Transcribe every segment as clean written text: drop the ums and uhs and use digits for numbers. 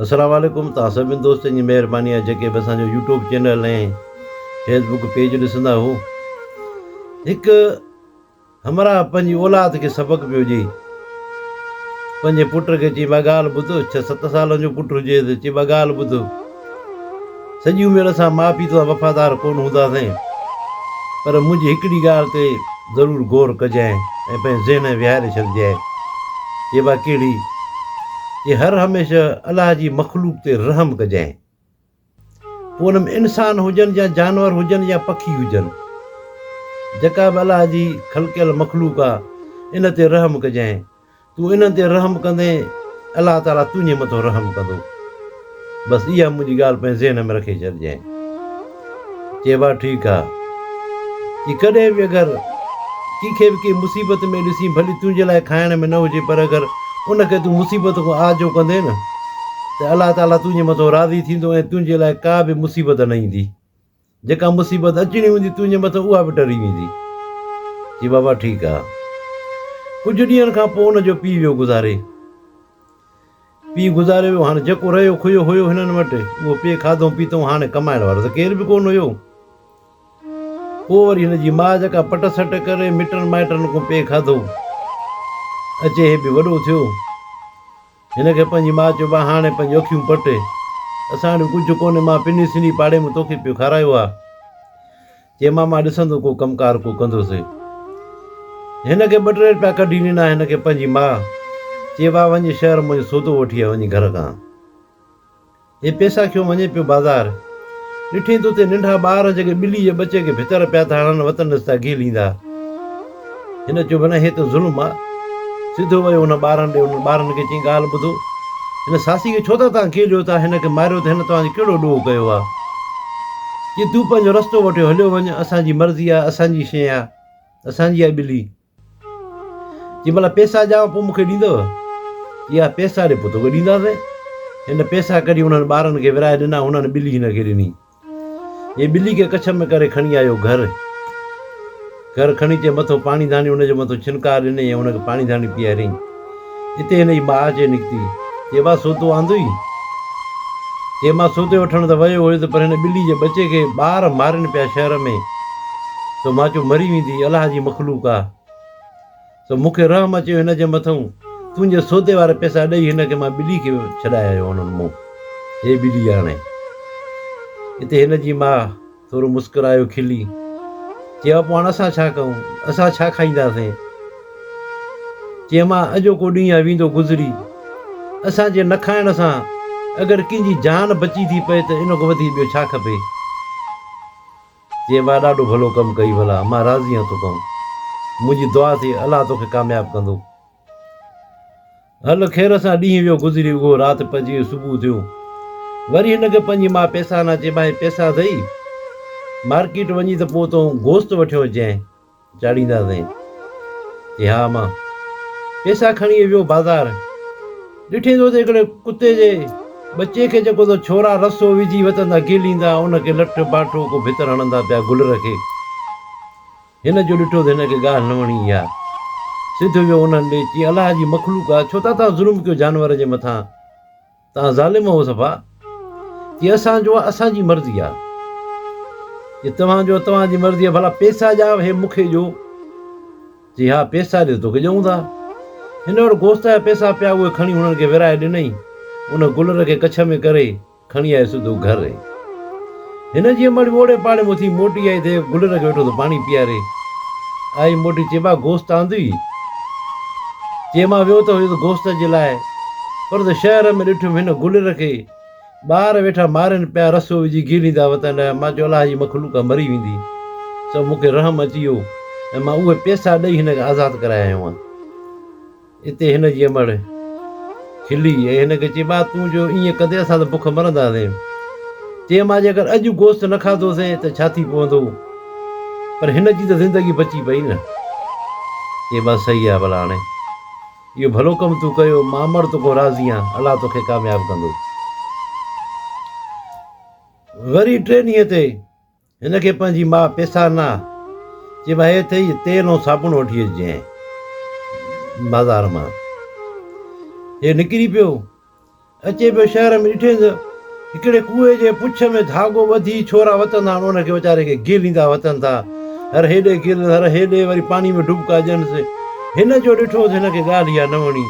السلام عليڪم توهان سڀني دوستن جي مهرباني آهي جيڪي به اسان جو يوٽيوب چينل ۽ فيسبوڪ پيج ڏسندا هو هڪ همراهه پنهنجي اولاد کي سبق پيو ڏئي پنهنجي پٽ کي چي با ڳالهه ٻڌ ڇهه ست سالن جو پٽ هجي ته چي با ڳالهه ٻڌ سڄي عمر اسان ماء پيء توسان وفادار ڪونه هونداسين پر منهنجي هڪڙي ڳالهه تي ضرور غور ڪجانء ۽ پنهنجي ذهن ۾ ويهاري ڇڏجانء. چئبا ڪهڙي؟ چي هر هميشه الله جي مخلوق تي رحم ڪجانء. پوء ان ۾ انسان هجن يا جانور هجن يا پکي هجن. جيڪا به الله جي خلقيل مخلوق آ، ان تي رحم ڪجانء. تون انهن تي رحم ڪندين، الله تعاليٰ تنهنجي مٿان رحم ڪندو. بس اها منهنجي ڳالهه پنهنجي ذهن ۾ رکي ڇڏجانء. چئبا ٺيڪ آ. چي ڪڏهن به اگر ڪنهن کي به ڪنهن مصيبت ۾ ڏسين ڀلي تنهنجي لاء کائڻ ۾ نه هجي پر اگر ان کي تون مصيبت کان آجو ڪندين نه ته الله تعاليٰ تنهنجي مٿان راضي ٿيندو ۽ تنهنجي لاء ڪا به مصيبت نه ايندي. جيڪا مصيبت اچڻي هوندي تنهنجي مٿان اها به ٽري ويندي. چي بابا ٺيڪ آ. ڪجهه ڏينهن کان پوء ان جو پيء ويو گذاري. پيء گذاري ويو هاڻي جيڪو رهيو کهيو هيو هنن وٽ اهو پئي کاڌو پيتو هاڻي ڪمائڻ وارو ته ڪير به ڪونه هيو. پوء وري هن جي ماء جيڪا پٽ سٽ ڪري مٽن مائٽن کان پئي کاڌو. اچي هي به وڏو ٿيو. هن کي پنهنجي ماء چيو، با هاڻي پنهنجون اکيون پٽ، اسان وٽ ڪجهه ڪونهي، مان پني سني پاڙي ۾ توکي پيو کارايو آ. چي ماما ڏسندو ڪو ڪم ڪار ڪو ڪندوس. هن کي ٻه ٽي رپيا ڪڍي ڏنا هن کي پنهنجي ماء چي با وڃ شهر منهنجو سودو وٺي آ وڃي گهر کان. هي پئسا کيو وڃي پيو بازار. ڏٺئين ته اتي ننڍا ٻار جيڪي ٻلي جي ٻچي کي ڀتر پيا ٿا هڻن وطن ڏس ٿا گهيليندا. هن چيو ڀلا هي ته ظلم آ. سڌو ويو انهن ٻارن ڏي انهن ٻارن کي چيائين ڳالهه ٻڌو. هن ساسي کي ڇو ٿا توهان گهيليو ٿا هن کي ماريو ته هن توهان جو ڪهڙو ڏوهه ڪيو آ. چي تون پنهنجو رستو وٺيو هليو وڃ اسان جي مرضي آ اسان جي شيء آ اسان جي آ ٻلي. چي ڀلا پئسا ڏيانو پوء مون کي ڏيندؤ؟ چي ها پئسا ڏي پوء توکي ڏينداسين. هن پئسا ڪڍي انهن ٻارن کي ورهائي ڏنا، هنن ٻلي هن کي ڏني. هي ٻلي کي ڪڇ ۾ ڪري کڻي آيو گهر. گهر کڻي چي مٿو پاڻي ڌاڻي ان جو مٿو ڇنڪار ڏني ۽ ان کي پاڻي ڌاڻي پياريائين. اتي هن جي ماء اچي نڪتي. چي وا سودو آندوئي؟ چي مان سودي وٺڻ ته ويو هيس پر هن ٻلي جي ٻچي کي ٻار مارين پيا شهر ۾. سو مان چيو مري ويندي، الله جي مخلوق آ. سو مون کي رحم اچيو هن جي مٿئون، تنهنجي سودي وارا پئسا ڏئي هن کي مان ٻلي کي ڇڏائي آيو انهن مون هي ٻلي آڻي. اتي هن جي ماء ٿورو مسڪرايو کلي چيو پوء هاڻ اسان ڇا ڪئون، اسان ڇا کائينداسين؟ چيم مان اڄوڪو ڏينهن آ ويندو گذري، اسان جي نه کائڻ سان اگر ڪنهن جي جان بچي ٿي پئي ته ان کان وڌيڪ ٻيو ڇا کپي؟ چيم وا ڏاڍو ڀلو ڪم ڪئي ڀلا مان راضي آهيان توکان منهنجي دعا ٿئي الله توکي ڪامياب ڪندو. هل خير سان ڏينهن ويو گذري اهو رات پئجي وئي صبح ٿيو وري هن کي پنهنجي ماء پئسا نه چي ڀائي پئسا اٿئي مارڪيٽ وڃي ته پوء تون گوشت وٺيو اچجانء چاڙهينداسين چي ها امان پئسا کڻي ويو بازار ڏٺي ٿو ته هڪڙي ڪتي جي ٻچي کي جيڪو ته ڇورا رسو وجهي وتندا گهليندا ان کي لٺ باٺو ڪو ڀتر هڻندا پيا گلر کي هن جو ڏٺو ته هن کي ڳالهه نه وڻي اها سڌو ويو انهن ڏي چي الله جي مخلوق آ ڇو ٿا توهان ظلم ڪيو جانور جي مٿان توهان ظالم هو صفا چي اسان جو آ اسان جي مرضي آ چي توهان جو توهان جي مرضي آ ڀلا پيسا ڏيان هي مون کي ڏيو چي ها پيسا ڏي توکي ڏيون ٿا هن وٽ گوشت جا پيسا پيا اهي کڻي هنن کي ورهائي ڏنئي ان گلر کي ڪڇ ۾ ڪري کڻي آئي سڌو گهر. هن جي امڙ به اوڙي پاڙي مان اٿي موٽي آئي ته گلر کي ويٺو ٿو پاڻي پياري. آئي موٽي چي با گوشت آندوئي؟ چي مان ويو ته هيس گوشت جي لاء پر ته شهر ۾ ڏٺم هن گلر کي ٻار ويٺا مارين پيا رسو وجهي گهليندا وتن مان چيو الله جي مخلوق آ مري ويندي سو مون کي رحم اچي ويو ۽ مان اهي پيسا ڏئي هن کي آزاد ڪرائي آيو آهيان. اتي هن جي امڙ کلي ۽ هن کي چي ٻا تون جو ائين ڪندين اسان ته بک مرنداسين. چي مان جيڪر اڄ گوشت نه کاڌوسين ته ڇا ٿي پوندو پر هن جي ته زندگي بچي پئي نه. چي ٻا صحيح آهي ڀلا هاڻي اهو ڀلو ڪم تون ڪيو مان امڙ توکان راضي آهيان الله توکي ڪامياب ڪندو. وري ٽئين ڏينهن تي هن کي پنهنجي ماء پيسا نه چي ڀائي اٿئي تيل ۽ صابڻ وٺي اچجانء بازار مان. هي نڪري پيو. اچي پيو شهر ۾ ڏٺئين ته هڪڙي ڪوئي جي پڇ ۾ ڌاڳو ٻڌي ڇورا وتندا آهن، ان کي ويچاري کي گهليندا وتن ٿا. هر هيڏي گهل، هر هيڏي وري پاڻي ۾ ڊبڪا ڏينس. هن جو ڏٺو ته هن کي ڳالهه اها نه وڻي.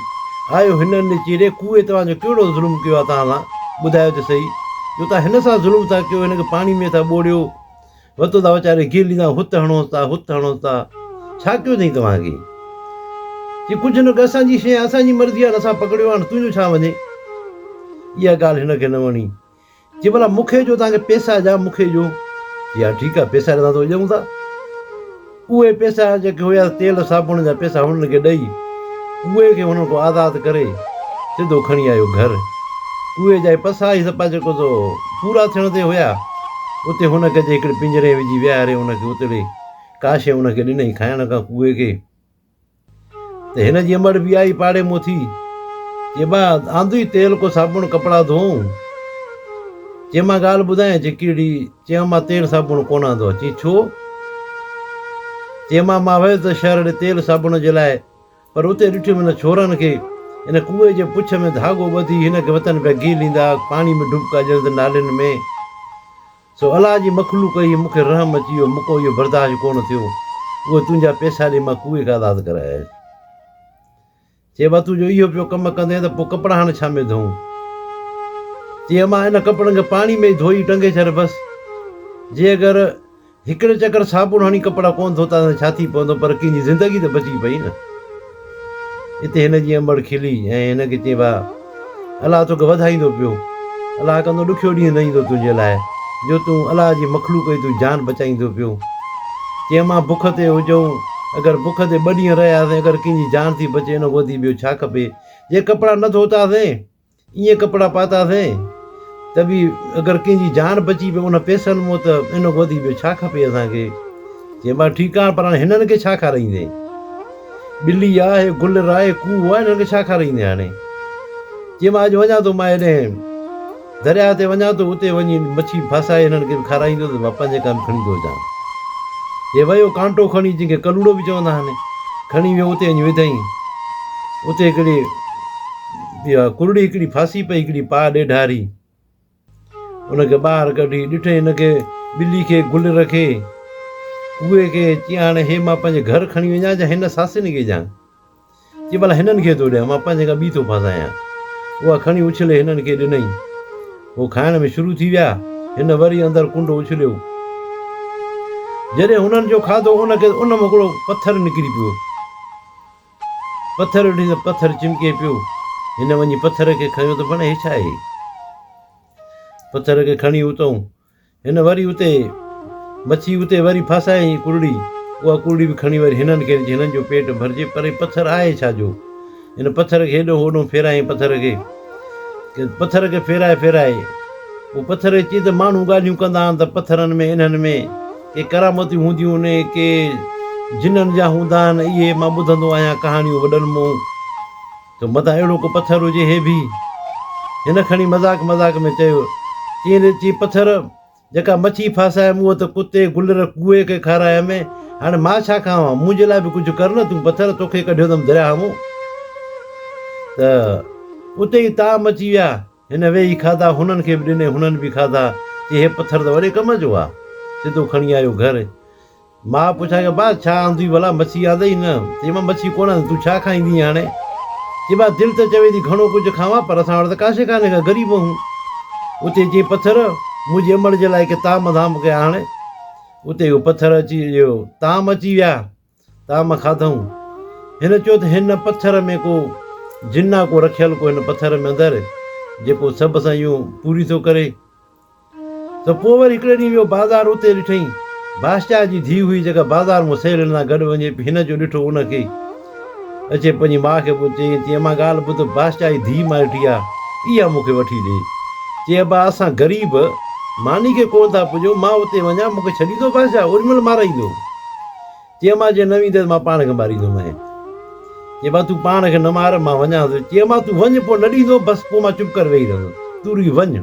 آيو هنن ڏي چي ري ڪوئي توهان جو ڪهڙو ظلم ڪيو آهي توهان سان، ٻڌايو ته سهي، جو توهان هن سان ظلم ٿا ڪيو، هن کي پاڻي ۾ ٿا ٻوڙيو. وتو ٿا ويچاري گيل ڏيندا هت هڻوس ٿا هت هڻوس ٿا ڇا ڪيو اٿئي توهان کي؟ چي ڪجهه نه اسان جي شيء اسان جي مرضي آهي اسان پڪڙيو آهي تنهنجو ڇا وڃي؟ اها ڳالهه هن کي نه وڻي. چي ڀلا مون کي جو توهان کي پيسا ڏيان مون کي جو؟ چي ها ٺيڪ آهي پيسا ڏيندا تو ڏيون ٿا. اهي پيسا جيڪي هيا تيل صابڻ جا پيسا هنن کي ڏئي ڪوئي کي هنن کان آزاد ڪري سڌو کڻي آيو گهر. ڪوئي جا پسا ئي سپا جيڪو سو پورا ٿيڻ تي هيا. اتي هن کي اچي هڪڙي پڃري وجهي ويهاري هن کي اتڙي ڪا شيء هن کي ڏنئي کائڻ کان ڪوئي کي. ته هن جي امڙ به آئي پاڙي مون ٿي. چي با آندوئي تيل ڪو صابڻ ڪپڙا ڌوئون. چي مان ڳالهه ٻڌايان چي ڪهڙي؟ چي امان تيل صابڻ ڪونه آندو آ. چي ڇو؟ چي امان مان ويس ته شهر ڏي تيل صابڻ جي لاء پر اتي ڏٺم هن ڇورن کي ان ڪوئي جي پڇ ۾ ڌاڳو ٻڌي هن کي وتن پيا گهيليندا پاڻي ۾ ڊبڪا ڏين ته نالين ۾. سو الله جي مخلوق هئي، مون کي رحم اچي ويو، مون کان اهو برداشت ڪونه ٿيو، اهي تنهنجا پئسا ڏئي مان ڪوئي کي آزاد ڪرائي آيس. چي با تون جو اهو پيو ڪم ڪندين ته پوء ڪپڙا هاڻ ڇا ۾ ڌوئون؟ چي امان ان ڪپڙن کي پاڻي ۾ ئي ڌوئي ٽنگي ڇڏ بس، جي اگر هڪڙي چڪر صابڻ هڻي ڪپڙا ڪونه ڌوتا ته ڇا ٿي پوندو پر ڪنهن جي زندگي ته بچي پئي نه. اتي هن جي امڙ کلي ۽ هن کي چيائين ڀاء الله توکي وڌائيندو پيو. الله ڪندو ڏکيو ڏينهن نه ايندو تنهنجي لاء جو تون الله جي مخلوق جي تون جان بچائيندو پيو. چيائين مان بک تي هجئون اگر بک تي ٻه ڏينهن رهياسين اگر ڪنهن جي جان ٿي بچي ان کان وڌي ٻيو ڇا کپي. جي ڪپڙا نه ڌوتاسين ائين ڪپڙا پاتاسين ته به اگر ڪنهن جي جان بچي پئي ان پئسن مون ته ان کان وڌيڪ ٻيو ڇا کپي اسان کي؟ چيم ڀاء ٺيڪ آهي پر هاڻي هنن کي ڇا کارائيندين؟ ٻلي آهي، گلر آهي، ڪوهه آهي، هنن کي ڇا کارائيندين هاڻي؟ چيم اڄ وڃان ٿو مان هيڏانهن درياهه تي وڃان ٿو اتي وڃي مڇي ڦاسائي هنن کي به کارائيندس مان پنهنجي ڪم کڻي ٿو اچان. هي ويو ڪانٽو کڻي جنهن کي ڪلوڙو به چوندا آهن کڻي ويو اتي وڃي وڌائين اتي هڪڙي اها ڪرڙي هڪڙي ڦاسي پئي هڪڙي پاء ڏيڍاري ان کي ٻاهر ڪڍي ڏٺئي هن کي ٻلي کي گلر کي ڪوئي کي چي هاڻي هي مان پنهنجي گهر کڻي وڃان يا هن ساسين کي ڏيان چي ڀلا هنن کي ٿو ڏيان مان پنهنجي کان ٻي ٿو ڦاسايان اها کڻي اڇلي هنن کي ڏنئي هو کائڻ ۾ شروع ٿي ويا هن وري اندر ڪنڊو اڇليو جڏهن هنن جو کاڌو ان کي ان مان هڪڙو پٿر نڪري پيو پٿر ڏٺي ته پٿر چمڪي پيو. هن وڃي پٿر کي کنيو ته بڻ هي ڇا آهي؟ پٿر کي کڻي اتئون هن وري اتي مڇي اتي وري ڦاسايائين ڪرڙي. اها ڪرڙي به کڻي وري هنن کي ڏجي هنن جو پيٽ ڀرجي پر هي پٿر آهي ڇا جو؟ هن پٿر کي هيڏو هوڏو ڦيرايائين پٿر کي. پٿر کي ڦيرائي ڦيرائي پوء پٿر کي چئي ته ماڻهو ڳالهيون ڪندا آهن ته پٿرن ۾ انهن ۾ ڪي ڪرامتيون هونديون آهن ڪي جنن جا هوندا آهن اهي مان ٻڌندو آهيان ڪهاڻيون وڏن مون ته متان اهڙو ڪو پٿر هجي هي به هن کڻي مذاق مذاق ۾ چيو چئين چي پٿر جيڪا مڇي ڦاسايم اهو ته ڪتي گلر ڪوئي کي کارايم، هاڻي مان ڇا کاوان، منهنجي لاء به ڪجهه ڪر نه تون پٿر، توکي ڪڍيو اٿم درياهه مون. ته اتي ئي طعام اچي ويا، هن ويهي کاڌا، هنن کي به ڏني، هنن به کاڌا، چي هي پٿر ته وڏي ڪم جو آ. سڌو کڻي آيو گهر. ماء پڇا ڪيو، با ڇا آندوئي ڀلا، مڇي آندئي نه؟ چي مان مڇي ڪونه آندي، تون ڇا کائيندينء هاڻي؟ چي با دل ته چوي ٿي گهڻو ڪجهه کاوان، پر اسان وٽ ته ڪا شيء ڪانهي ڪا، غريب آهون. اتي چي پٿر، منهنجي امڙ جي لاء ڪي طعام ڌام ڪي آڻ. اتي اهو پٿر اچي اهو طعام اچي ويا، طعام کاڌائون. هن چيو ته هن پٿر ۾ ڪو جن آ ڪو رکيل ڪو هن پٿر ۾ اندر، جيڪو سڀ سان اهو پوري ٿو ڪري. ته پوء وري هڪڙي ڏينهن ويو بازار اتي ڏٺئين بادشاهه جي ڌيء هئي جيڪا بازار مان سهيلين سان گڏ وڃي پئي هن جو ڏٺو ان کي اچي پنهنجي ماء کي چيائين چي امان ڳالهه ٻڌ بادشاهه جي ڌيء مان ڏٺي آ اها مون کي وٺي ڏي چي ابا اسان غريب ماني کي ڪونه ٿا پڄون مان اتي وڃان مون کي ڇڏيندو بادشاهه اوڏي مهل مارائيندو چي امان جي نه وينديس مان پاڻ کي ماريندومانء چي با تون پاڻ کي نه مار مان وڃان ٿو چي امان تون وڃ پوء نه ڏيندو بس پوء مان چپ ڪري ويهي رهندس تون رڳي وڃ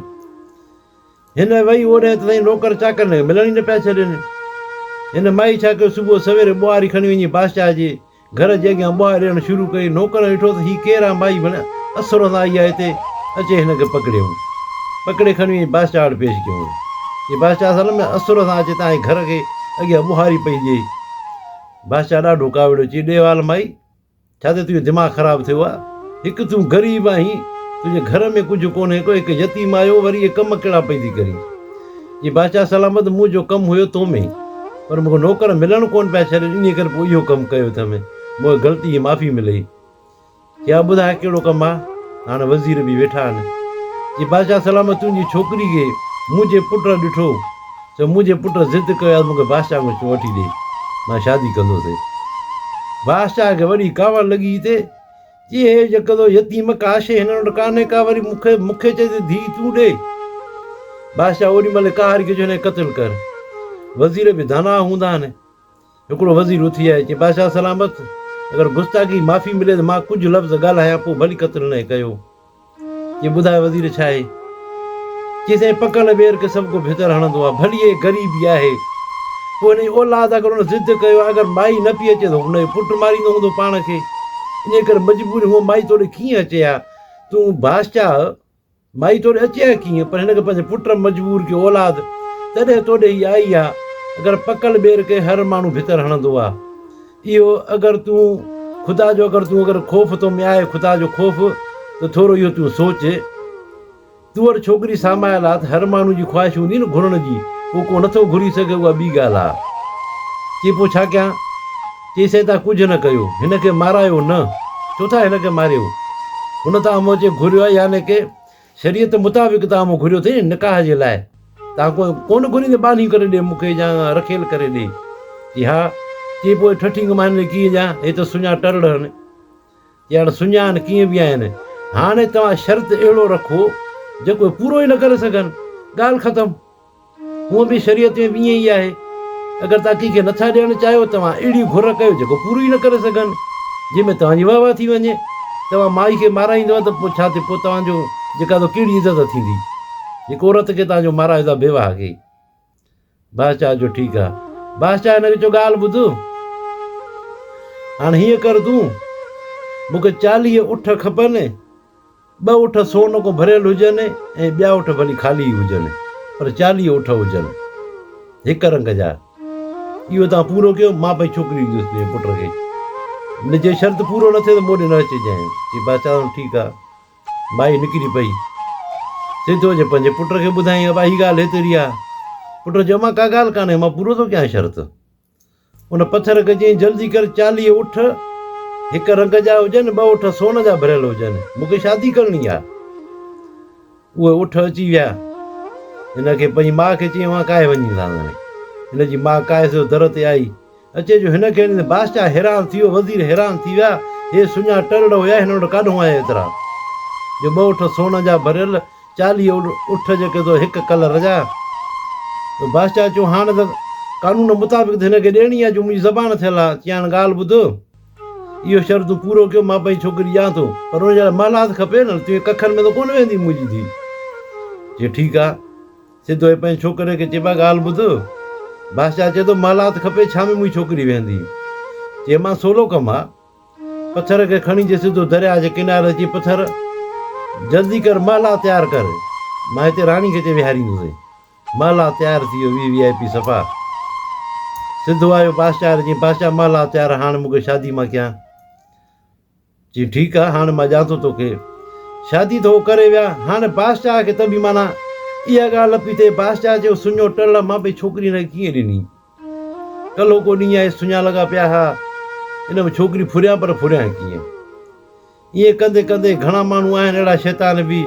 هن وئي اوڏانهن ته سائين نوڪر چاڪر هن کي ملڻ ئي نه پيا ڇڏين. هن مائي ڇا ڪيو صبح سويري ٻوهاري کڻي وڃي بادشاهه جي گهر جي اڳيان ٻوهاري ڏيڻ شروع ڪئي. نوڪرن ڏٺو ته هي ڪير آ مائي ڀلا اسر سان آئي آ هتي. اچي هن کي پڪڙيئون. پڪڙي کڻي وڃي بادشاهه وٽ پيش ڪيائون. چي بادشاهه سلام اسر سان اچي تان جي گهر کي اڳيان ٻوهاري پئي ڏئي. بادشاهه ڏاڍو ڪاوڙيو چي ڏي وال مائي ڇا تي تنهنجو دماغ خراب ٿيو آ؟ هڪ تون غريب آهين، تنهنجي گهر ۾ ڪجهه ڪونهي ڪو، هڪ يتيم آيو وري اهي ڪم ڪهڙا پئي ٿي ڪرين؟ چي بادشاهه سلامت منهنجو ڪم هيو تو ۾، پر مون کي نوڪر ملڻ ڪونه پيا ڇڏين انهيء ڪري پوء اهو ڪم ڪيو اٿم، مون کي غلطي جي معافي ملئي. چي ها ٻڌاء ڪهڙو ڪم آ؟ هاڻ وزير به ويٺا آهن. چي بادشاهه سلامت تنهنجي ڇوڪري کي منهنجي پٽ ڏٺو سو منهنجي پٽ ضد ڪيو آهي ته مون کي بادشاهه کان وٺي ڏي مان شادي ڪندوسين. بادشاهه کي وڏي ڪاوڙ لڳي تي چي هي جيڪو يتيم ڪا شيء هنن وٽ ڪانهي ڪا وري مون کي مون کي چئي ته ڌيء تون ڏي. بادشاهه اوڏي مهل قهر کي چيو هن کي قتل ڪر. وزير به داناء هوندا آهن. هڪڙو وزير اٿي آيو، چي، بادشاهه سلامت، اگر گستاخي جي معافي ملي ته مان ڪجهه لفظ ڳالهايان، پوء ڀلي قتل نه ڪيو. چي، ٻڌاء وزير ڇا آهي؟ چي، سائين پڪل ٻير کي سڀ ڪو ڀتر هڻندو آهي، ڀلي هي غريب ئي آهي. پوء هن جي اولاد اگر هن ضد ڪيو آهي، اگر مائي نه پئي اچي ته هن جو پٽ ماريندو هوندو پاڻ کي. انهيء ڪري مجبوري هونء مائي توڏي ڪيئن اچي ها؟ تون بادشاهه مائي توڏي اچي ها ڪيئن؟ پر هن کي پنهنجي پٽ مجبور ڪيو، اولاد تڏهن توڏي هي آئي ها، اگر پڪل ٻير کي هر ماڻهو ڀتر هڻندو ها. اهو اگر تون خدا جو اگر تون اگر خوف تو ۾ آهي خدا جو خوف ته ٿورو اهو تون سوچ. تو وٽ ڇوڪري سامايل آ ته هر ماڻهو جي خواهش هوندي نه گهرڻ جي، پوء ڪو نٿو گهري سگهي اها ٻي ڳالهه آ. چي پوء ڇا ڪيان؟ چي سائين تان ڪجهه نه ڪيو، هن کي مارايو نه، ڇو ٿا هن کي ماريو؟ هن تان مون اچي گهريو آهي يعني ڪه شريعت مطابق تان مون گهريو اٿئي نڪاح جي لاء، تان ڪونه گهريندين ٻانهي ڪري ڏي مون کي يا رکيل ڪري ڏي؟ چي ها، چي پوء ٺٺينگ مان هن کي ڪيئن ڏيان، هي ته سڃا ٽرڙ هن. چي هاڻ سڃا آهن ڪيئن به آهن، هاڻي توهان شرط اهڙو رکو جيڪو هي پورو ئي نه ڪري سگهن، ڳالهه ختم. هونء به شريعت ۾ به ائين ئي آهي. اگر توهان ڪنهن کي نٿا ڏيڻ چاهيو، توهان اهڙي گهر ڪيو جيڪو پوري ئي نه ڪري سگهن، جنهن ۾ توهان جي واهه واهه ٿي وڃي. توهان مائي کي مارائيندؤ ته پوء ڇا ٿي، پوء توهان جو جيڪا ته ڪهڙي عزت ٿيندي. هڪ عورت کي توهان جو مارايو ٿا بيواهه کي. بادشاهه چيو ٺيڪ آ. بادشاهه هن کي چيو ڳالهه ٻڌ، هاڻ هيئن ڪر تون مون کي 40 اٺ کپن. ٻه اٺ سون کان ڀريل هجن ۽ ٻيا اٺ ڀلي خالي ئي هجن، پر 40 اٺ هجن، هڪ رنگ جا. اهو توهان پورو ڪيو، مان پنهنجي ڇوڪري ڏيندس تنهنجي پٽ کي. نه جي شرط پورو نه ٿيو ته مون ڏي نه اچجانء. چي بادشاهه صاحب ٺيڪ آ. مائي نڪري پئي. سڌو اچي پنهنجي پٽ کي ٻڌايائين، ابا هي ڳالهه هيتري آ. پٽ چيو، امان ڪا ڳالهه ڪانهي، مان پورو ٿو ڪيان شرط. ان پٿر کي چيائين، جلدي ڪر 40 اٺ هڪ رنگ جا هجن، ٻه اٺ سون جا ڀريل هجن، مون کي شادي ڪرڻي آ. اهي اٺ اچي ويا. هن کي پنهنجي ماء کي چيائين، اوهان ڪاهي وڃي ٿا هاڻي. هن جي ماء ڪاهي سڌو در تي آئي. اچي جو هن کي ڏسي بادشاهه حيران ٿي ويو، وزير حيران ٿي ويا، هي سڃا ٽرڙ هيا، هن وٽ ڪاڏهون آيا ايترا، جو ٻه اٺ سون جا ڀريل، 40 اٺ جيڪي سو هڪ ڪلر جا. بادشاهه چيو، هاڻ ته قانون مطابق ته هن کي ڏيڻي آهي جو منهنجي زبان ٿيل آهي. چيائين، هاڻ ڳالهه ٻڌ، اهو شرط تون پورو ڪيو، مان پنهنجي ڇوڪري ڏيان ٿو، پر ان جي لاء محلات کپي نه، تنهنجي ڪکن ۾ ته ڪونه ويندي منهنجي ڌيء. چيو، ٺيڪ آهي. سڌو ئي پنهنجي ڇوڪري کي چئبا، ڳالهه ٻڌ، بادشاهه چئي ٿو، محلات کپي، ڇا ۾ منهنجي ڇوڪري ويهندي؟ چي، مان سولو ڪم آ. پٿر کي کڻي جي سڌو درياء جي ڪناري اچي پٿر جلدي ڪر محلا تيار ڪر مان هتي راڻي کي چئي ويهاريندوسين محلا تيار ٿي ويو وي وي آء پي صفا سڌو آيو بادشاهه چي بادشاهه محلا تيار هاڻ مون کي شادي مان ڪيان چي ٺيڪ آ هاڻ مان ڄان ٿو توکي شادي ته هو ڪري ويا هاڻ بادشاهه کي ته به معنيٰ اها ڳالهه نه پئي ٿئي بادشاهه چيو سڃو ٽل مان پنهنجي ڇوڪري هن کي ڪيئن ڏني ڪلهوڪو ڏينهن آهي، سڃا لڳا پيا ها. ان ۾ ڇوڪري ڦريان پر ڦريان ڪيئن؟ ائين ڪندي ڪندي گهڻا ماڻهو آهن اهڙا شيطان به.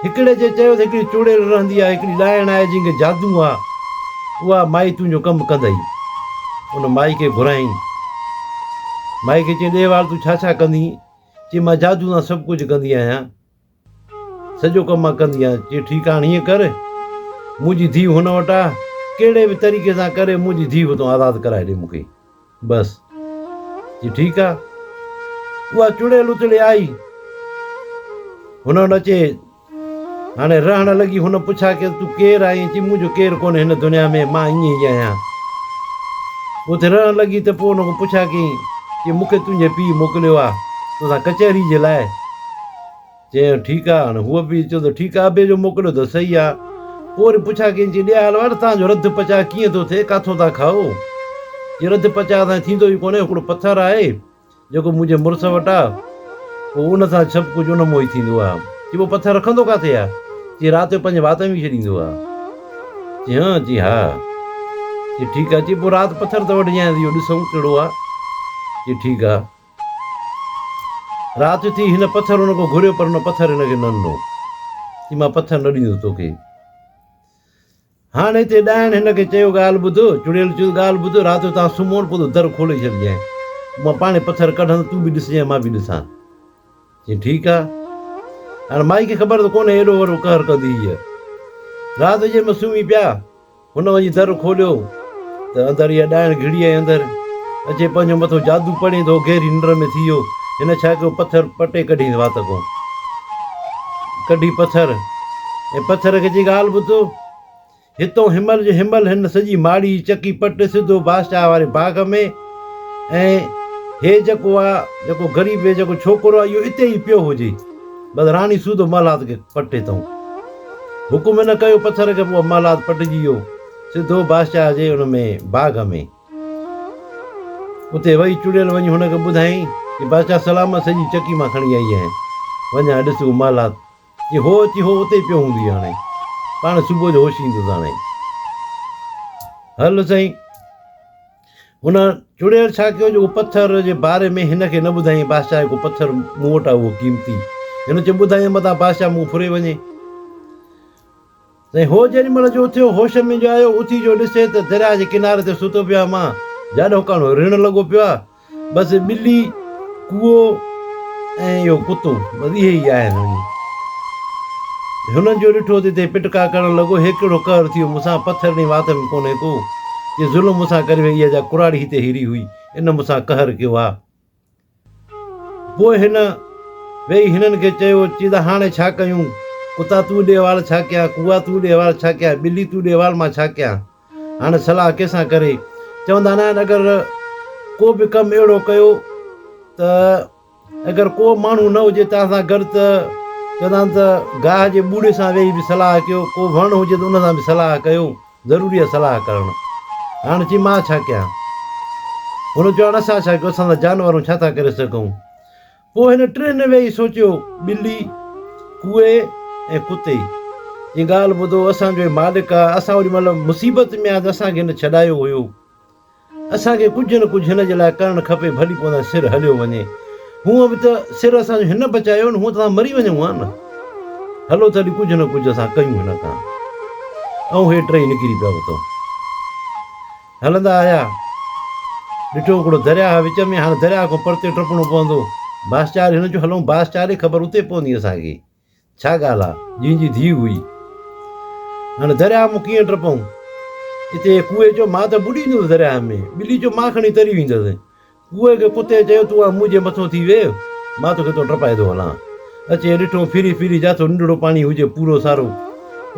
هڪڙي جي چيو ته هڪڙي چڙيل رهندي آهي، هڪڙي ڏائڻ آهي جنهن کي جادو آ، اها مائي تنهنجو ڪم ڪندئي. ان مائي کي گهرايائين. مائي کي چيائين ڏي وال تون ڇا ڇا ڪندين؟ چي مان جادو سان سڀ ڪجهه ڪندي آهيان. سڄو ڪم مان ڪندي آهيان. چي ٺيڪ آ هاڻ هيئن ڪر، منهنجي ڌيء هن وٽ آ، ڪهڙي به طريقي سان ڪري منهنجي ڌيء هتان آزاد ڪرائي ڏي مون کي. بس. چي ٺيڪ آ. اها چڙيل اتڙي آئي. هن وٽ اچي هاڻي رهڻ لڳي. هن پڇا ڪيس تون ڪير آهين؟ چي منهنجو ڪير ڪونهي هن دنيا ۾، مان ائين ئي آهيان. اتي رهڻ لڳي ته پوء هن کان پڇا ڪيائين، چي مون کي تنهنجي پيء موڪليو آ توسان ڪچهري جي لاء. چيائين ٺيڪ آ. هاڻي هوء به چيو ته ٺيڪ آ ابي جو موڪليو ته صحيح آ. پوء وري پڇا ڪيائين چي ڏي حال احوال توهان جو رڌ پچاء ڪيئن ٿو ٿئي ڪاٿون ٿا کائو؟ چي رڌ پچاء اسان جو ٿيندو ئي ڪونهي هڪڙو پٿر آهي جيڪو منهنجي مڙس وٽ آ پوء ان سان سڀ ڪجهه ان مون ئي ٿيندو آ. چي پوء پٿر رکندو ڪاٿي آ؟ چي رات جو پنهنجي وات ۾ وجهي ڇڏيندو آ. چي هان؟ چي ها. چي ٺيڪ آ. چي پوء رات پٿر ته وٺجانء اهو ڏسون ڪهڙو آ. چي ٺيڪ آ. رات ٿي، هن پٿر هن کان گهريو پر هن پٿر هن کي نه ڏنو. چي مان پٿر نه ڏيندس توکي. هاڻ هتي ڏائڻ هن کي چيو ڳالهه ٻڌ، چڙيل چيس ڳالهه ٻڌ، رات جو تان سمهو نه پوء تون در کولي ڇڏجانء. مان پاڻهي پٿر ڪڍندس تون به ڏسجانء مان به ڏسان. چيائين ٺيڪ آ. هاڻ مائي کي خبر ته ڪونهي ايڏو وڏو قهر ڪندي هيء. رات جو جنهن مهل سمهي پيا. هن وڃي در کوليو ته اندر اها ڏائڻ گهڙي آئي اندر اچي پنهنجو مٿو جادو پڙهين ته هو گهري ننڊ ۾ ٿي ويو. هن ڇا ڪيو پٿر پٽي ڪڍيس وات کان. ڪڍي پٿر ۽ پٿر کي چئي ڳالهه ٻڌ هتون هنمهل جو هنمهل هن سڄي ماڙي جي چڪي پٽ سڌو بادشاهه واري باغ ۾ ۽ هي جيڪو آ جيڪو غريب هي جيڪو ڇوڪرو آ اهو اتي ئي پيو هجي. بس راڻي سوڌو محلات کي پٽي اٿئون. حڪم هن ڪيو پٿر کي پوء محلات پٽجي ويو سڌو بادشاهه جي ان ۾ باغ ۾. اتي وئي چڙيل وڃي هن کي ٻڌايائين چي بادشاهه سلامت سڄي چڪي مان کڻي آئي آهيان وڃان ڏس اهو محلات. چي هو چي هو اتي ئي پيو هوندي هاڻي پاڻ صبح جو هوش ايندس هاڻي. هل سائين. هن چڙيل ڇا ڪيو جو اهو پٿر جي باري ۾ هن کي نه ٻڌايائين، بادشاهه هڪ پٿر مون وٽ آهي اهو قيمتي. هن چيو ٻڌايائين متان بادشاهه مون ڦري وڃي. سائين هو جيڏي مهل جو اٿيو هوش ۾ جو آيو اٿي جو ڏسي ته درياهه جي ڪناري تي ستو پيو آهيان مان، جاڏو ڪاڻو رڻ لڳو پيو آهي. بس ٻلي، ڪوئو ۽ اهو ڪتو بس اهي ئي آهن وڃي. هنن جو ڏٺو ته هتي پٽڪا ڪرڻ لڳو، هي ڪهڙو قهر ٿي ويو مون سان، پٿر ڏئي وات ۾ ڪونهي ڪو، جي ظلم مون سان ڪري وئي، اها جا ڪراڙي هتي هيري هئي، ان مون سان قهر ڪيو آ. پوء هن ويهي هنن کي چيو، چي ته هاڻي ڇا ڪيون، ڪتا تون ڏي وال ڇا ڪيان، ڪوئا تون ڏي وال ڇا ڪيان، ٻلي تون ڏي وال مان ڇا ڪيان. هاڻي صلاح ڪنهن سان ڪري؟ چوندا نه آهن اگر ڪو به ڪم اهڙو ڪيو ته اگر ڪو ماڻهو نه هجي توهان سان گڏ ته چوندا آهن ته گاهه جي ٻوڙي سان ويهي به صلاح ڪيو، ڪو وڻ هجي ته ان سان به صلاح ڪيو، ضروري آهي صلاح ڪرڻ. هاڻي چي مان ڇا ڪيان؟ هن چيو هاڻي اسان ڇا ڪيون اسان ته جانور آهيون ڇا ٿا ڪري سگهون؟ پوء هن ٽنهن ويهي سوچيو، ٻلي، ڪوئي ۽ ڪتي جي ڳالهه ٻڌو، اسان جو هي مالڪ آ، اسان اوڏي مهل مصيبت ۾ آ ته اسان کي هن ڇڏايو هيو. اسان کي ڪجهه نه ڪجهه هن جي لاء ڪرڻ کپي، ڀلي پوء اسان جو سر هليو وڃي. هونء به ته سر اسان جو هن بچايو نه، هونء ته اسان مري وڃون ها نه. هلو ته هلي ڪجهه نه ڪجهه اسان ڪيون هن کان. ۽ هي ٽئي نڪري پيا اتان. هلندا آيا. ڏٺو هڪڙو درياهه وچ ۾، هاڻ درياهه کان پرتي ٽپڻو پوندو. بادشاهه هن چيو هلون بادشاهه ڏي، خبر اتي پوندي اسان کي. ڇا ڳالهه آ؟ جنهن جي ڌيء هئي. هاڻ درياهه مان ڪيئن ٽپون؟ اتي ڪوئي چيو مان ته ٻڏي ويندس درياهه ۾. ٻلي چيو مان کڻي تري ويندس. ڪوئي کي ڪتي چيو، تون آ منهنجي مٿو ٿي ويهه، مان توکي ٿو ٽپائي ٿو هلان. اچي ڏٺو ڦري ڦري جاٿو ننڍڙو پاڻي هجي پورو سارو،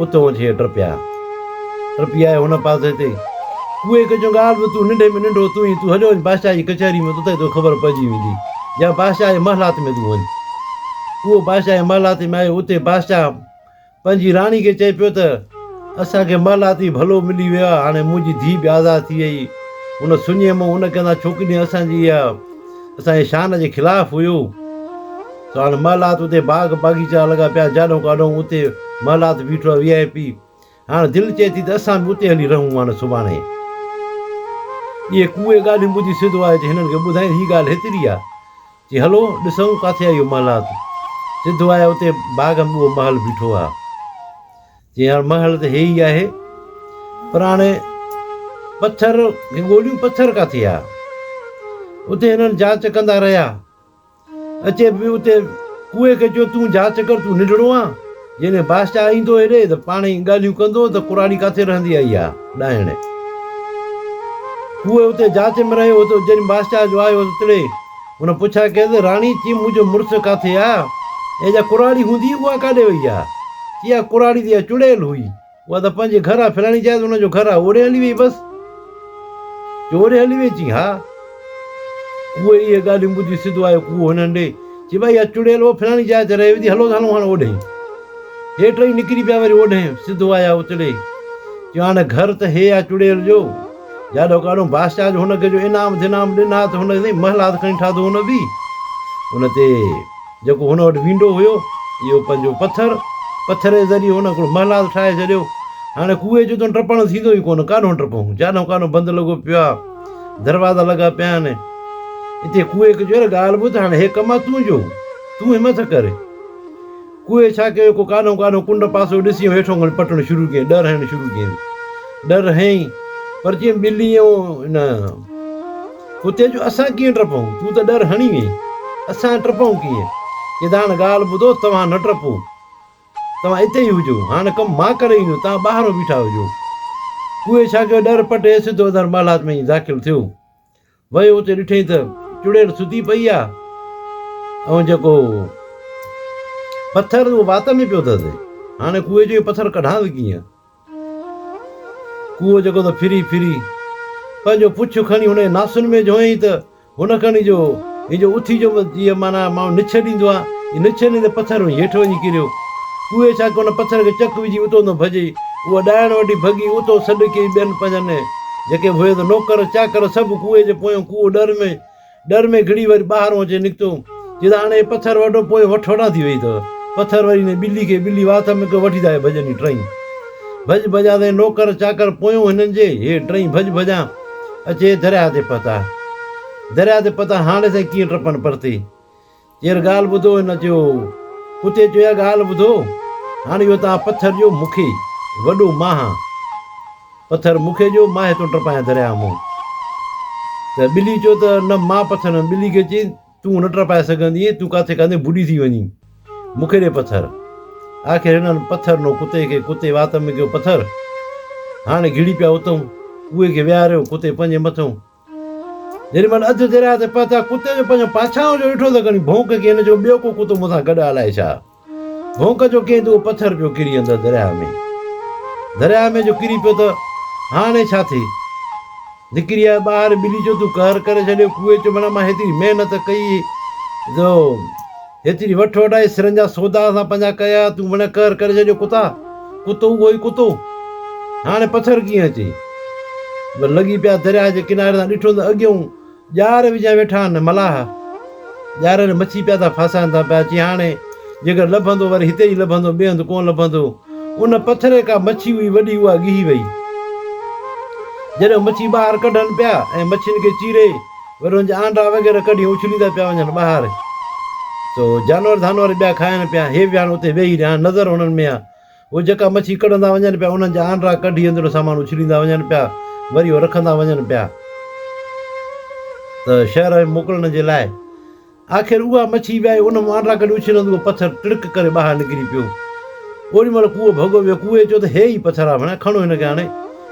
اتو اچي ٽپيا. ٽپي آيو هن پاسي تي. ڪوئي کي چيو، ڳالهه به تون ننڍي ۾ ننڍو تون ئي، تون هليو وڃ بادشاهه جي ڪچهري ۾ اتي توکي خبر پئجي ويندي. يا بادشاهه جي محلات ۾ تون وڃ. ڪوئو بادشاهه جي محلات ۾ آيو، اتي بادشاهه پنهنجي راڻي کي چئي پيو ته، اسان کي محلات ئي ڀلو ملي ويو آهي، هاڻي منهنجي ڌيء به آزاد ٿي ويئي. هن سڃي منهن ان ڪندا ڇوڪري اسان جي اها اسان جي شان جي خلاف هيو. سو هاڻي محلات اتي باغ باغيچا لڳا پيا جاڏهون ڪاڏهون اتي محلات بيٺو آهي وي آء پي. هاڻ دل چئي ٿي ته اسان به اتي هلي رهون هاڻي سڀاڻي. اهي ڪوئي ڳالهيون ٻڌي سڌو آيو ته هنن کي ٻڌائين هي ڳالهه هيتري آهي. چي هلو ڏسون ڪاٿي آهي اهو محلات. سڌو آيو اتي باغ ۾ اهو محل بيٺو آهي. چي هاڻ محل ته هي ئي آهي پر هاڻي پٿر کي ڳوليون پٿر ڪاٿي آهي. اتي هنن جاچ ڪندا رهيا. اچي به اتي ڪوئي کي چيو تون جاچ ڪر تون ننڍڙو آن جيڏهن بادشاهه ايندو هيڏي ته پاڻ ئي ڳالهيون ڪندو ته ڪراڙي ڪاٿي رهندي آهي اها ڏائڻ. ڪوئي اتي جاچ ۾ رهيو هو ته جڏهن بادشاهه جو آيو ته تڙي هن پڇا ڪيس راڻي چي منهنجو مڙس ڪاٿي آ ۽ جا ڪراڙي هوندي اها ڪاڏي وئي آ چي اها ڪراڙي ته اها چڙيل هئي اها ته پنهنجي گهر آ فلاڻي جاء تي ان جو گهر آ اوڏي هلي وئي بس چي اوڏي هلي وئي چي ها ڪوئي اهي ڳالهيون ٻڌي سڌو آيو ڪوئو هنن ڏي چي ڀائي اها چڙيل اهو فلاڻي جاء تي رهي ٿي، هلو ته هلون هاڻ اوڏهين. هي ٽئي نڪري پيا وري اوڏهين سڌو آيا اتڙي. چيو هاڻ گهر ته هي آ چڙيل جو. جاڏو ڪاڏو بادشاهه جو هن کي جو انعام ڌنام ڏنا ته هن سائين محلات کڻي ٺاڌو هن به. ان تي جيڪو هن وٽ وينڊو هيو اهو پنهنجو پٿر، پٿر جي ذريعي هن هڪڙو محلات ٺاهي ڇڏيو. هاڻي ڪوئي جو ته ٽپڻ ٿيندو ئي ڪونه، ڪاڏو ٽپون، جاڏو ڪاڏو بند لڳو پيو آ. دروازا لڳا پيا آهن. اتي ڪوئي کي چيو، ڳالهه ٻڌ هاڻي هي ڪم آ تنهنجو، تون همٿ ڪر. ڪوئي ڇا ڪيو، ڪو ڪاڏهون ڪاڏهون ڪنڊ پاسو ڏسي ۽ هيٺون کڻي پٽڻ شروع ڪيائين، ڏر هڻڻ شروع ڪيائين. ڏر هنئين، پر چيائين ٻلي ۽ ان ڪتي جو اسان ڪيئن ٽپون، تون ته ڏر هڻي وئين، اسان ٽپون ڪيئن؟ چي ته هاڻ ڳالهه ٻڌو، توهان نه ٽپو. توهان اتي ئي هجو، هاڻ ڪم مان ڪري ايندس، توهان ٻاهرون بيٺا هجو. ڪوئي ڇا ڪيو، ڏر پٽي سڌو اندر محلات ۾ وڃي داخل ٿيو. ويو اتي ڏٺئين ته چڙيل ستي پئي آ ۽ جيڪو پٿر اهو وات ۾ پيو اٿس. هاڻي ڪوئي جو اهو پٿر ڪڍانس ڪيئن؟ ڪوئو جيڪو ته ڦري ڦري پنهنجو پڇ کڻي هن جي ناسن ۾ جهوئين ته هن کڻي جو هي جو اٿي جو جيئن معنيٰ ماڻهو نڇ ڏيندو آ، هي نڇ ڏيندي پٿر وڃي هيٺ وڃي ڪريو. ڪوئي ڇا ڪيو، ان پٿر کي چڪ وجهي اتو نه ڀڄي. اها ڏائڻ وٺي ڀڳي، اتو سڏ ڪيئي ٻين پنهنجن جيڪي به هيس نوڪر چاڪر سڀ ڪوئي جي پويون ڪوئو ڏر ۾ ڏر ۾ گهڙي وري ٻاهرون اچي نڪتو. چي ته هاڻي هي پٿر وٺو پويون وٺ وٺان ٿي وئي اٿو. پٿر وري هن ٻلي کي ٻلي وات ۾ ڪيو وٺي ٿا هي ڀڄن هي ٽئي. ڀڄ ڀڄان تائين نوڪر چاڪر پويون هنن جي هي ٽئي ڀڄ ڀڄان اچي درياهه تي پهتا. درياهه تي پهتا هاڻي سائين ڪيئن ٽپن پرتي. چير ڳالهه ٻڌو هن چيو ڪتي چيو اها ڳالهه ٻڌو هاڻي اهو توهان پٿر ڏيو مون کي وڏو مان هان. پٿر مون کي ڏيو مان هتون ٽپايان درياهه مون. ته ٻلي چيو ته نه مان پٿر نه ٻلي کي چيائين تون نه ٽپائي سگهندينء، تون ڪاٿي ڪاٿي ٻڏي ٿي وڃين، مون کي ڏي پٿر. آخر هنن پٿر ڏنو ڪتي کي، ڪتي وات ۾ ڪيو پٿر. هاڻي گهڙي پيا اتئون، ڪوئي کي ويهاريو، ڪتي پنهنجي مٿئون. جيڏي مهل اڌ درياهه تي پهتا، ڪتي جو پنهنجو پاڇائون جو ڏٺو ته کڻي ڀونڪ ڪئي، هن چيو ٻيو ڪو ڪتو مون سان گڏ الائي ڇا. ڀونڪ جو ڪئين ته اهو پٿر پيو ڪري اندر درياهه ۾. درياهه ۾ جو ڪري پيو ته هاڻي ڇا ٿئي؟ نڪري آيو ٻاهر، ٻلي چيو تون قهر ڪري ڇڏيو، ڪوئي چيو ڀلا مان هيتري محنت ڪئي جو هيتري وٺ وٺائي سرن جا سودا اسان پنهنجا ڪيا، تون ڀلا قهر ڪري ڇڏيو ڪتا، ڪتو اهو ئي ڪتو، هاڻي پٿر ڪيئن اچي؟ لڳي پيا درياهه جي ڪناري تان ڏٺو ته اڳيئون ڄار وجهائي ويٺا آهن ملاح. ڄار ۾ مڇي پيا ٿا ڦاسائن ٿا پيا. چي هاڻي جيڪر لڀندو وري هتي ئي لڀندو ٻئي هنڌ ڪونه لڀندو. ان پٿري ڪا مڇي هئي وڏي اها ڳهي وئي. جڏهن مڇي ٻاهر ڪڍن پيا ۽ مڇين کي چيري وري ان جا آنڊا وغيره ڪڍي اڇليندا پيا وڃن ٻاهر. سو جانور ڌانور ٻيا کائن پيا. هي به هاڻي اتي ويهي رهيا نظر هنن ۾ آ. هو جيڪا مڇي ڪڍندا وڃن پيا، انهن جا آنڊرا ڪڍي اندريون سامان اڇليندا وڃن پيا، وري اهو رکندا وڃن پيا ته شهر ۾ موڪلڻ جي لاء. آخر اها مڇي به آئي، ان مان آنڊرا ڪڍي اڇلندي اهو پٿر ٽڙڪ ڪري ٻاهر نڪري پيو. اوڏي مهل ڪوئو ڀڳو ويو. ڪوئي چيو ته هي ئي پٿر آ ڀڻيا، کڻو هن کي هاڻي.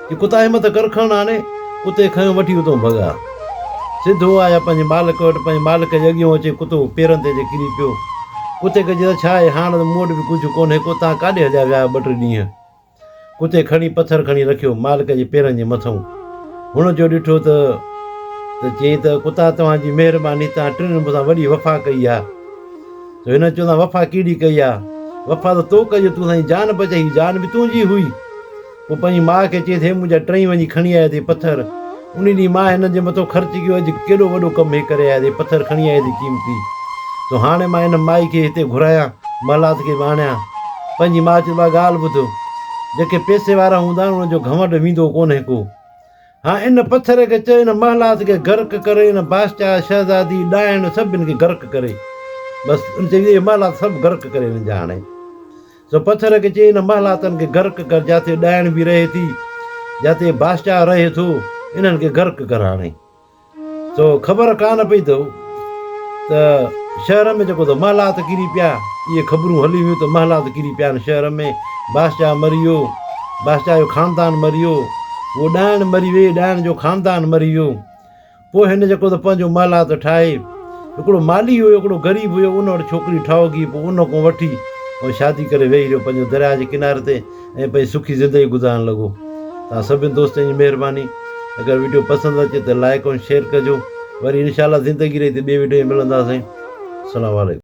چي ڪتا همت ڪر کڻ هاڻي. ڪتي کنيو وٺي اتئون ڀڳا. سڌو آيا پنهنجي مالڪ وٽ، پنهنجي مالڪ جي اڳيون اچي ڪتو پيرن تي اچي ڪري پيو. ڪتي کي چيس ڇا آهي هاڻ ته مون وٽ به ڪجهه ڪونهي ڪو، تان ڪاڏي هليا ويا ٻه ٽي ڏينهن. ڪتي کڻي پٿر کڻي رکيو مالڪ جي پيرن جي مٿئون. هن جو ڏٺو ته ته چيائين ته ڪتا توهان جي مهرباني توهان ٽنهن مون سان وڏي وفا ڪئي آ. ته هن چيو ته وفا ڪهڙي ڪئي آ؟ وفا ته تو ڪئي جو تون اسان جي جان بچائي، هي جان به تنهنجي هئي. پوء پنهنجي ماء کي چيس، هي منهنجا ٽئي وڃي کڻي آيا اٿئي پٿر. انهي ڏينهن مان هنن جي مٿو خرچ ڪيو، اڄ ڪيڏو وڏو ڪم هي ڪري آيا اٿئي، پٿر کڻي آيا اٿئي قيمتي. سو هاڻي مان ان مائي کي هتي گهرايان، محلات کي به آڻيان. پنهنجي ماء چيس، ٻا ڳالهه ٻڌ، جيڪي پئسي وارا هوندا آهن، انهن جو گهمنڊ ويندو ڪونهي ڪو. ها ان پٿر کي چئه ان محلات کي غرق ڪري، ان بادشاهه، شهزادي، ڏائڻ سڀن کي غرق ڪري. بس ان چيو اهي محلات سڀ غرق ڪري هنن جا هاڻي. سو پٿر کي چئه ان محلاتن کي غرق ڪر جاتي ڏائڻ به رهي ٿي، جاتي بادشاهه رهي ٿو، انهن کي غرق ڪر هاڻي. سو خبر ڪانه پئي ته ته شهر ۾ جيڪو ته محلات ڪري پيا، اهي خبرون هلي ويون ته محلات ڪري پيا آهن شهر ۾، بادشاهه مري ويو، بادشاهه جو خاندان مري ويو، اهو ڏائڻ مري ويئي، ڏائڻ جو خاندان مري ويو. پوء هن جيڪو ته پنهنجو محلات ٺاهي، هڪڙو مالهي هيو، هڪڙو غريب هيو، ان وٽ ڇوڪري ٺاهوڪي، پوء ان کان وٺي ۽ شادي ڪري ويهي رهيو پنهنجو درياهه جي ڪناري تي ۽ پنهنجي سکي زندگي گذارڻ لڳو. توهان سڀني دوستن جي مهرباني. اگر وڊيو پسند اچي ته لائيڪ ۽ شيئر ڪجو. وري انشاء الله زندگي رهي ته ٻي وڊيو ۾ ملنداسين. السلام عليڪم.